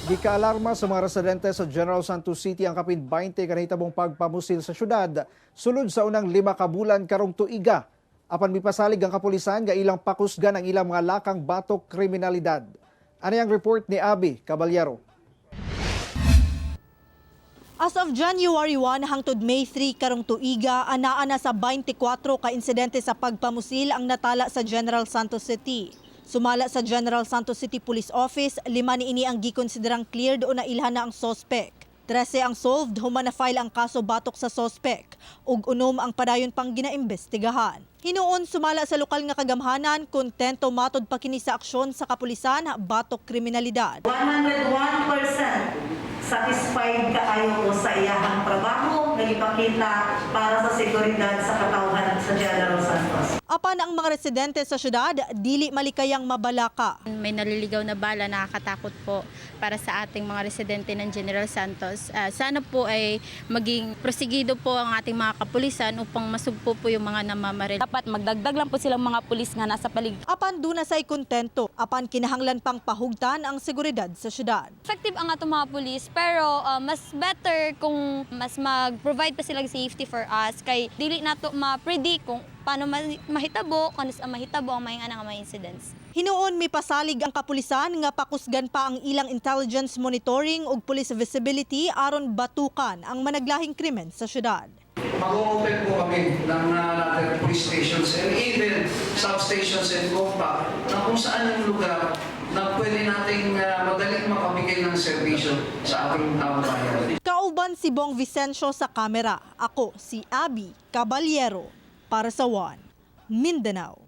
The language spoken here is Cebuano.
Gikaalarma sa mga residente sa General Santos City ang kapin 20 ka nahitabong pagpamusil sa syudad sulod sa unang 5 ka bulan karong tuiga. Apan mipasalig ang kapulisan nga ilang pakusgan ang ilang mga lakang batok kriminalidad. Ani ang report ni Abby Caballero. As of January 1 hangtod May 3 karong tuiga, anaa na sa 24 ka insidente sa pagpamusil ang natala sa General Santos City. Sumala sa General Santos City Police Office, lima niini ang gikonsiderang cleared o nailhan na ang suspect. 13 ang solved, human na file ang kaso batok sa suspect, ug 6 ang padayon pang ginaimbestigahan. Hinuon, sumala sa lokal nga kagamhanan, kontento matod pa kini sa aksyon sa kapulisan batok kriminalidad. 101% satisfied kaayo ko sa iyahang trabaho nga gipakita para sa seguridad sa katawhan sa General Santos. Apan ang mga residente sa syudad, dili malikayang mabalaka. May naliligaw na bala, nakakatakot po para sa ating mga residente ng General Santos. Sana po ay maging prosigido po ang ating mga kapulisan upang masugpo po yung mga namamaril. Dapat magdagdag lang po silang mga pulis nga nasa paligid. Apan duna say kontento, apan kinahanglan pang pahugtan ang seguridad sa syudad. Effective ang atong mga police, pero mas better kung mas mag-provide pa silang safety for us kay dili nato ma-predict kung paano mahitabo, kung ano mahitabo ang mga nga mga incidents. Hinuon, mipasalig ang kapulisan nga pakusgan pa ang ilang intelligence monitoring ug police visibility aron batukan ang managlahing krimen sa syudad. Mag-open po kami ng another police stations and even substations and compact na kung saan yung lugar na pwede nating madaling makabigay ng serbisyo sa ating taong bayan. Kauban si Bong Vicencio sa kamera. Ako si Abby Caballero para sa One Mindanao.